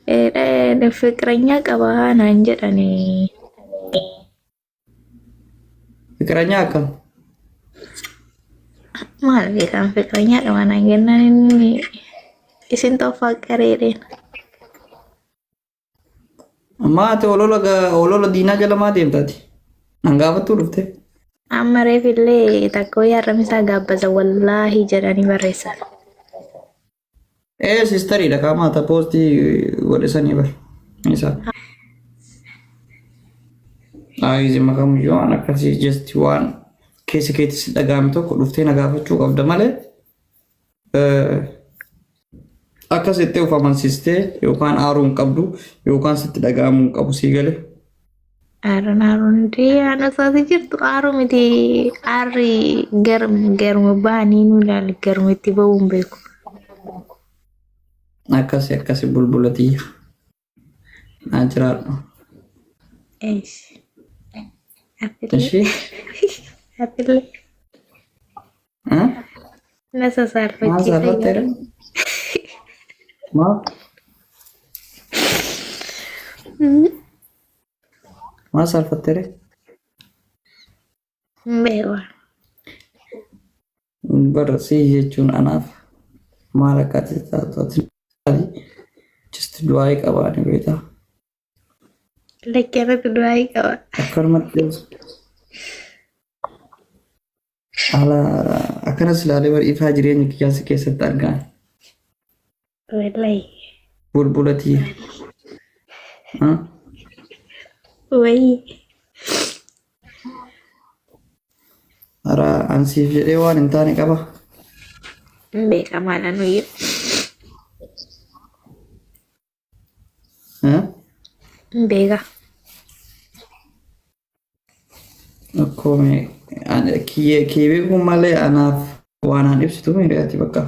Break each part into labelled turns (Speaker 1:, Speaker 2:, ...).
Speaker 1: Fiqiranyaa qabaa naan jedhani.
Speaker 2: Fiqiranyaa akkam?
Speaker 1: Maal beekan fiqiranyaa qabaa naan jennaan inni isin toffaaqqareedheen.
Speaker 2: Ammaa ati olola olola diinaa jala maa deemta ati? Nan gaafattuu dhufte.
Speaker 1: Amma reef illee takkoo yaarramisaa gaabbaza wallaahi jedhanii barreessan.
Speaker 2: Ee sistariidha qaamaa ta poostii godhe sanii bar. Isa. Ayi makamuyyuu waan akkasii just waan keessa keetti si dhaga'ame tokko dhuftee na gaafachuu qabda malee akka sitti of amansiistee yookaan aaruu hin qabdu yookaan sitti dhaga'amuu hin qabu sii galee.
Speaker 1: Aaruun aaruun diyaan osoo ati jirtu aaruu miti aarri garuma ba'anii nu ilaali garuma itti ba'uu hin beeku.
Speaker 2: Akkasi akkasi bulbula tiyya. Naa jiraadhu.
Speaker 1: Eesh. Atillee.
Speaker 2: Ishii.
Speaker 1: Atillee. Na
Speaker 2: Maal
Speaker 1: sasaalfachiisa
Speaker 2: saalfatteera?
Speaker 1: yeroo.
Speaker 2: Maal? Maal saalfatteera?
Speaker 1: Hin beeku.
Speaker 2: Bara si jechuun anaaf maal akka ati taatu ati just du'aa'ii qabaani beektaa.
Speaker 1: Lakki irratti du'aa'ii qaba.
Speaker 2: Akkanumatti haala akkanas ilaalee bar ifaa jireenya kiyyaa si keessatti argaan.
Speaker 1: Wallahi.
Speaker 2: Bulbula tiyya.
Speaker 1: Wayii.
Speaker 2: Hara an siif jedhee waan hin taane qaba.
Speaker 1: Hin beekamaadha nuyi. Hin beeka.
Speaker 2: Akkoo kee beekuun malee anaaf waan aan ibsitu miidha ati bakka.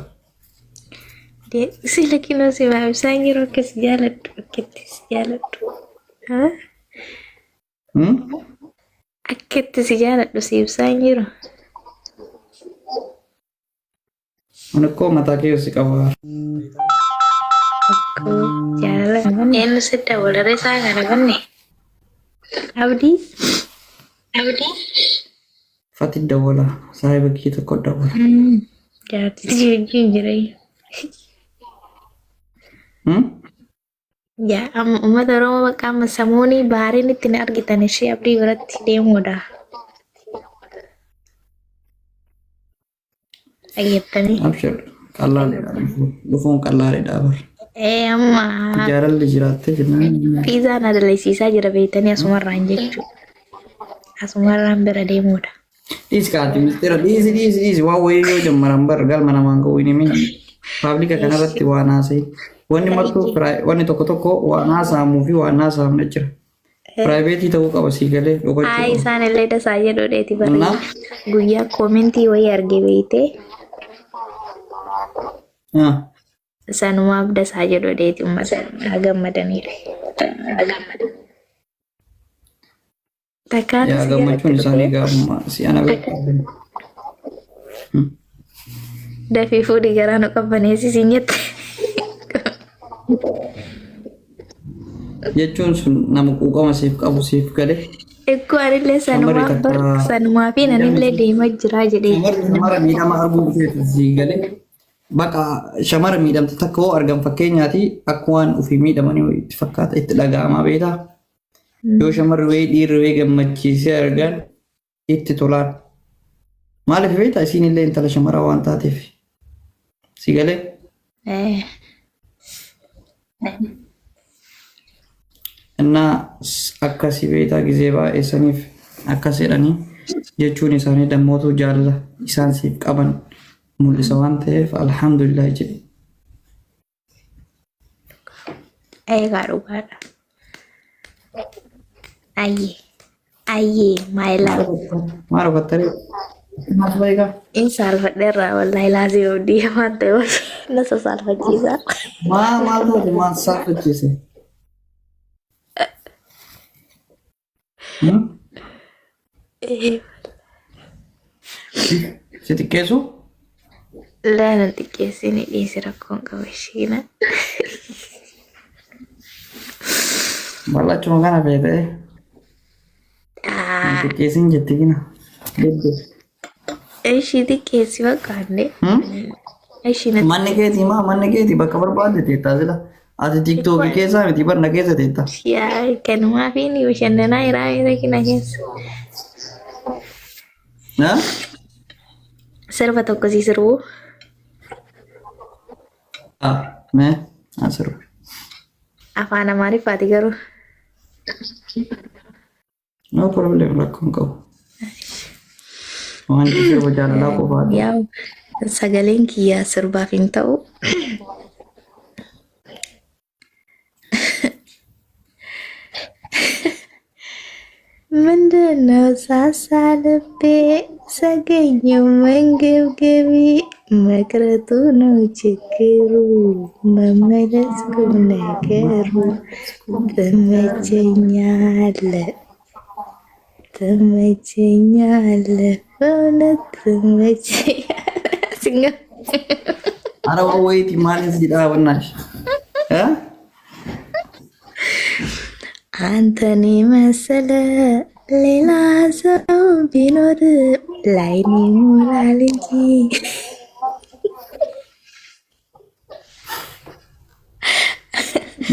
Speaker 1: Sila kinoo si maa ibsaan yeroo akkas jaaladhu akkatti si jaaladhu. Akkatti si jaaladhu si ibsaan jiru.
Speaker 2: Ani koo mataa kee si qaba.
Speaker 1: Akkoo jaalala eenyu si dabalaree isaa kana banne. Abdii. Abdii.
Speaker 2: Fati dawwala saahiba kee tokko dawwala.
Speaker 1: Jaartii si wajjin jireenya. Yaa amma uummata Oromoo bakka amma samuunii baariin itti na argitan ishee abdii biratti deemuudha. Dhageettanii.
Speaker 2: Abshir qallaaleedha dhufuun qallaaleedha bar.
Speaker 1: Ee amma
Speaker 2: Jaalalli jiraattee jennaan.
Speaker 1: piizaa na dalasiisaa jira beektanii asumarraan jechuudha. Asumarraan bira deemuudha.
Speaker 2: Dhiisi kaati mistira dhiisi dhiisi dhiisi waan wayii yoo jammaran bar galma namaan ga'uu hin himin. Paablika kanarratti waan haasa'e. Wanni martuu wanni tokko tokko waan haasa'amuu fi waan haasa'amne jira. Piraayiveetii ta'uu qaba sii galee dhokachuu
Speaker 1: Haa
Speaker 2: qaba.
Speaker 1: isaan illee dasaa jedhu dheeti
Speaker 2: Innaa
Speaker 1: barreessa. Guyyaa koomentii wayii arge beeytee
Speaker 2: ah,
Speaker 1: sanumaaf dasaa jedhu dheeti uummata haa gammadaniiru. Takkaan
Speaker 2: yaa
Speaker 1: si
Speaker 2: gammachuun
Speaker 1: jalatti
Speaker 2: isaanii
Speaker 1: dhufee
Speaker 2: gaafuma si ana beekaa.
Speaker 1: Dafii fuudhi garaa nu qabbaneessi siin jette.
Speaker 2: Jechuun sun nama quuqama siif qabu siif gale.
Speaker 1: Ikkoo anillee
Speaker 2: Shamarri
Speaker 1: sanumaaf bar
Speaker 2: takka
Speaker 1: sanumaa fi anillee deemaa jiraa jedhee
Speaker 2: shamarri shamara miidhama arguu feetu sii gale. Baqa shamara miidhamte takka hoo argan fakkeenyaati akka waan ofii miidhamanii itti fakkaata itti dhaga'amaa beektaa. Yoo shamarri wayii dhiirri wayii gammachiisee argan itti tolaan. Maaliif beektaa isiin illee intala shamaraa waan taateef. Si galee?
Speaker 1: Eh,
Speaker 2: Innaa akkasii beektaa gizee baay'ee saniif akkas jedhanii jechuun isaanii dammootuu jaalala isaan siif qaban mul'isa waan ta'eef alhamdulillah jedhe.
Speaker 1: Eegaa dhugaadha. Ayyee. Ayyee my love.
Speaker 2: Maal hubattanii? Maal beekaa?
Speaker 1: In saalfadheerraa wallaahi laasii obdii waan ta'eef na sasaalfachiisa.
Speaker 2: Maa maal taate maal saalfachiise? Si xiqqeessu?
Speaker 1: Laa na xiqqeessini dhiisi rakkoon qaba ishiina.
Speaker 2: Bal'achuma kana feetee. Xiqqeessin jetti gina. Debbe.
Speaker 1: Ishii xiqqeessi bakka illee. Ishii natti
Speaker 2: Manni keetii maa manni keetii bakka barbaadde teettaa sila. Ati tiiktookii keessaa miti barna keessa teetta.
Speaker 1: Yaa kanumaa fi ni bashannanaa jiraa miira kina keessa.
Speaker 2: Ha?
Speaker 1: Sirba tokko si sirbu.
Speaker 2: Ah, mee asirra.
Speaker 1: Afaan Amaariffaati garuu.
Speaker 2: No problem rakkoon qabu. Waan sirba jaalalaa qofaati.
Speaker 1: Yaa sagaleen kiyyaa sirbaaf hin ta'u. ምንድነው ሳሳ ልቤ ሰገኘው መንገብገቢ መቅረቱ ነው ችግሩ መመለስ ቁም ነገሩ ትመቸኛለ ትመቸኛለ በእውነት ትመቸኛለ።
Speaker 2: Ara wayiiti maaliif jedhaa bannash?
Speaker 1: አንተን የመሰለ ሌላ ሰው ቢኖር ላይን ይሞላል እንጂ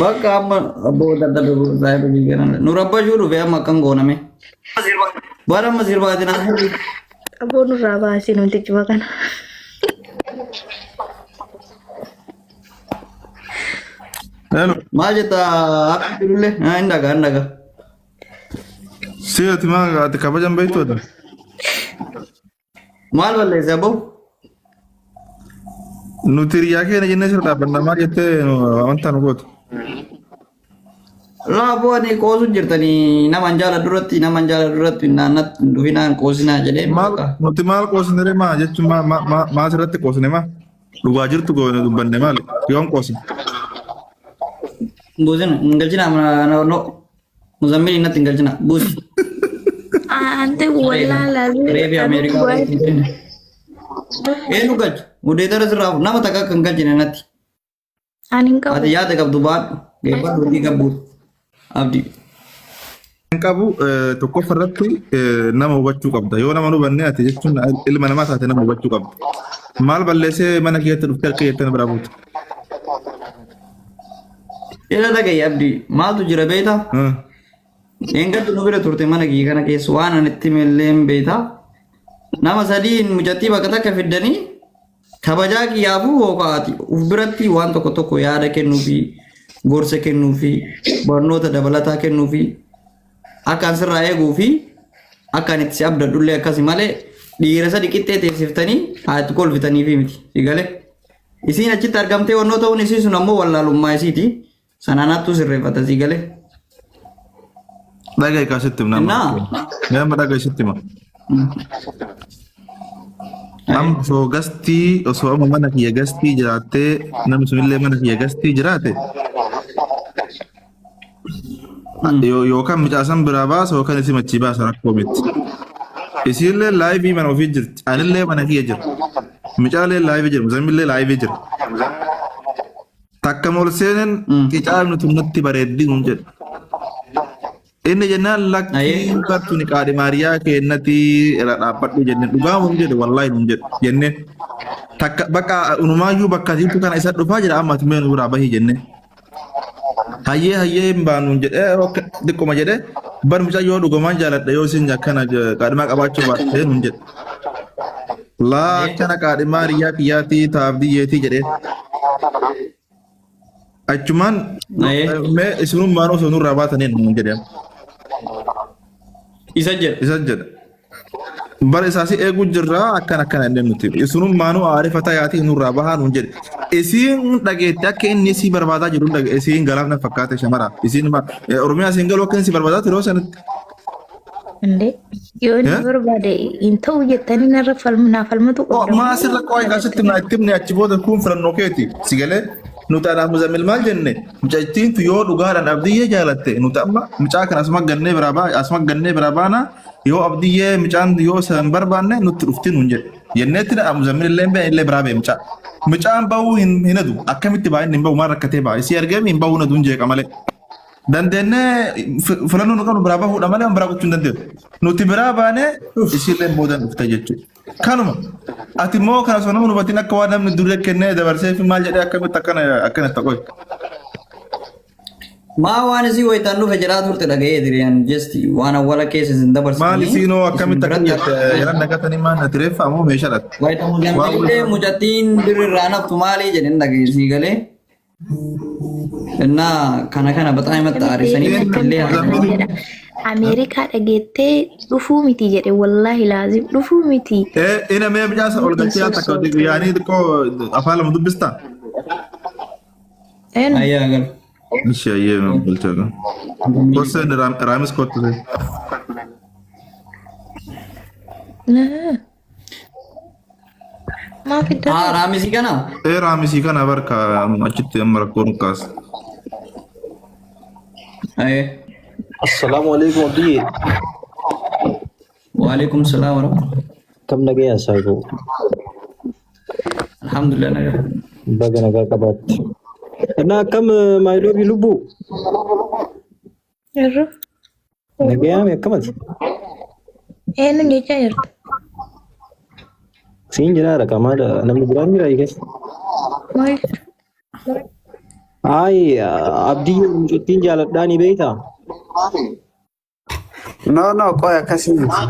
Speaker 2: Bakka amma abboo dadhabe saayiba giigana. Nu rabbashuu dhufe amma akkan gooname. Bara amma sirbaatiin hafuuri.
Speaker 1: Aboon irraa baasii namtichi kana.
Speaker 3: Hello.
Speaker 2: Maal jetta akka jirullee hin dhagaa hin dhagaa.
Speaker 3: Si ati maa ati kabajan beektu ati?
Speaker 2: Maal balleesse abboo?
Speaker 3: Nuti hiriyaa keenya jennee sirra dhaabbanna maal jettee amantaa nu gootu?
Speaker 2: Laa abboo ani qoosu jirtanii nama hin jaaladhu irratti nama hin jaaladhu irratti naannatti hin dhufinaan qoosinaa jedhee
Speaker 3: Maal nuti maal qoosne maa jechuun maa maa maa maa asirratti qoosne maa? Dhugaa jirtu goone dubbanne maali? Yoom qoosne?
Speaker 2: Buusin hin galchina no Muzammil natti hin galchina buusi.
Speaker 1: አንተ ወላላ
Speaker 2: Reefi Ameerikaa Eenyu galchu? Mudeetara sirraa nama takka akka hin galchine natti.
Speaker 1: Ani hin qabu.
Speaker 2: Ati yaada qabdu baadhu. Geeffadhu hojii qabbuutu. Abdii.
Speaker 3: Kan qabu tokkoffaa irratti nama hubachuu qabda. Yoo nama hin hubanne ati jechuun ilma namaa taate nama hubachuu qabda. Maal balleessee mana keetti dhuftee harka jettee na biraa buute?
Speaker 2: Ila dhaga'i Abdii maaltu jira beektaa? Eeggattu nu bira turte mana kiyya kana keessa waan ani itti hime hin beektaa? Nama sadiin mucattii bakka takka fiddanii kabajaa kiyyaafuu hookaati uf biratti waan tokko tokko yaada kennuufi gorsa kennuufi barnoota dabalataa kennuufi akka an sirraa eeguu fi akka ani itti si abdadhullee akkasi malee dhiira sadi qixxee teessiftanii haa itti kolfitaniifi miti si galee. Isiin achitti argamtee wannoo ta'uun isii sun ammoo wallaalummaa isiiti. Sanaan hattuu sirreeffata si galee.
Speaker 3: Dhaga'i kaasitti hima.
Speaker 2: Innaa?
Speaker 3: Nama dhaga'i sitti hima. Amma osoo gastii osoo amma mana kiyya gastii jiraattee namni sunillee mana kiyya gastii jiraate yookaan mucaasan biraa baasa yookaan isii machii baasa rakkoo miti. Isiillee laayivii mana ofii jirti. Anillee mana kiyya jira. Mucaallee laayivii jira. Muzammillee laayivii jira. Takka ol seenan qicaafni tun natti bareeddi nuun jedhe. Inni jennaan lakkii bartuni qaadhimaariyaa keennati irra dhaabbadhu jenneen dhugaa nuun jedhe wallaahi nuun jedhe jenneen. Takka bakka unumaayyuu bakka jirtu kana isa dhufaa jira amma ati mee nu biraa bahii jenneen. Hayyee hayyee hin baanu jedhee xiqquma jedhee bar mucayyoo dhugumaan jaaladha yoo isin akkana qaadhimaa qabaachuu baatte nuun jedhe. Laa akkana qaadhimaa riyyaa kiyyaatii taaf diyyeetii jedhee. Achumaan mee isinummaan osoo nurraa baataniin nuun jedhee.
Speaker 2: Isa jedha.
Speaker 3: Isa jedha. Bara isaas eeguu jirraa akkana akkana inni nuti. Isinummaanuu aarifata yaatii nurraa bahaa nuun jedhe. Isiin dhageetti akka inni isii barbaadaa jiru dhage isiin galaaf na fakkaate shamara. Isiin Oromiyaa isiin galuu akka inni si barbaadaa ture sanatti.
Speaker 1: እንዴ yoo inni barbaade hin ta'u jettanii narra naa falmatu qabda.
Speaker 3: Maa sirra qo'aa kaasitti naa itti himne achi booda kun filannoo keeti. Si galee nuti anaaf Muzammil maal jenne mucattiin tu yoo dhugaadhaan abdiyyee jaalatte nuti amma mucaa kana asuma gannee biraa baa asuma gannee biraa baana yoo abdiyyee mucaan yoo san barbaanne nutti dhufti nuun jedhe. Jenneetti na Muzammil illee hin illee biraa ba'e mucaa. Mucaan bahuu hin hadu akkamitti baay'inni hin bahu maal rakkatee ba'a isii argame hin bahuu hin hadu hin jeeqa malee. Dandeennee filannoo nu qabnu biraa bahuudha malee waan biraa gochuu hin dandeenyu. Nuti biraa baanee isiillee boodan dhufte jechuudha. Kanuma. Ati immoo kana osoo nama hubatiin akka waan namni duree kennee dabarsee fi maal jedhee akkamitti akkana akkana itti qoy.
Speaker 2: Maa waan isii wayitaan dhufe jedhaa turte dhaga'ee diriyaan just waan awwala keessa isin dabarsitanii.
Speaker 3: Maal isiinoo akkamitti
Speaker 2: isin
Speaker 3: akka
Speaker 2: biratti
Speaker 3: jette yeroo nagatanii maal na tireeffa moo meeshaadha.
Speaker 2: Wayita mucattiin mucattiin birri irraa naftu maalii jedhin dhaga'ee sii galee. Innaa kana kana baxaa himatti aarisanii illee
Speaker 1: Akkas jedha. Ameerikaa dhageettee dhufuu miti jedhe wallaahi laazim dhufuu miti.
Speaker 3: Ina mee mucaasa ol galchee takka yaanii xiqqoo afaan lama dubbistaa?
Speaker 1: Eenyu?
Speaker 2: Ayyaa galu.
Speaker 3: Ishi ayyee galchee. Gosa raamis kottu.
Speaker 1: Naa. Maaf iddoo
Speaker 2: Haa raamisii kana?
Speaker 3: Ee raamisii kana barka achitti amma rakkoo nukkaas.
Speaker 2: Ayee.
Speaker 4: Assalaamu alaikum Abdiyye.
Speaker 2: Waalaikum salaam warahmatullahi.
Speaker 4: Kam nagaya saahibu.
Speaker 2: Alhamdulillah nagaa.
Speaker 4: Baga nagaa qabaatte. Innaa akkam maayiloobii lubbuu?
Speaker 1: Irra.
Speaker 4: Nagayaame akkamati?
Speaker 1: Eenyu jechaa jirta?
Speaker 4: Siin jiraara qamaadha namni biraan jira keessa.
Speaker 1: Maal jechuudha?
Speaker 4: Ayi Abdiyyee mucattiin jaaladhaa ni beektaa?
Speaker 5: No, no, qoy akkasii miti.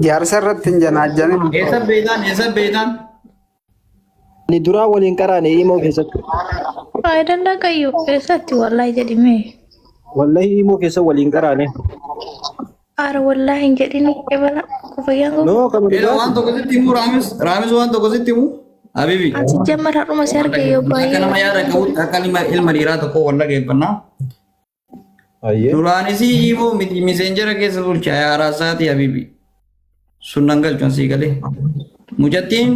Speaker 5: Jaarsa irratti hin janaajjanin.
Speaker 2: Eessa beektaan? Eessa beektaan?
Speaker 4: Ani duraa waliin qaraane imoo keessatti.
Speaker 1: Faayidaan dhaqayyuu eessatti wallaahi jedhimee.
Speaker 4: Wallahi imoo keessa waliin qaraane.
Speaker 1: Aara wallaahi hin jedhini ebala kufayyaan koo.
Speaker 4: No kama
Speaker 2: Elo waan
Speaker 4: dhugaati.
Speaker 2: tokko sitti himu Raamis Raamis waan tokko sitti himu Habibi.
Speaker 1: Ansi jammar har'uma si arge yoo
Speaker 2: Akka
Speaker 1: baay'ee.
Speaker 2: nama yaada qabutti akka ilma dhiiraa tokko wal dhageeffannaa.
Speaker 4: Ayyee.
Speaker 2: Duraanis immoo miti miseenjera keessa bulcha yaaraa isaati Habibi. Sunnan galchuun sii galee. Mucattiin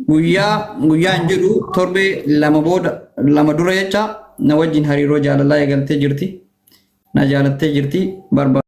Speaker 2: guyyaa guyyaan jedhu torbee 2 booda 2 dura jecha na wajjin hariiroo jaalalaa eegaltee jirti. Na jaalattee jirti barbaada.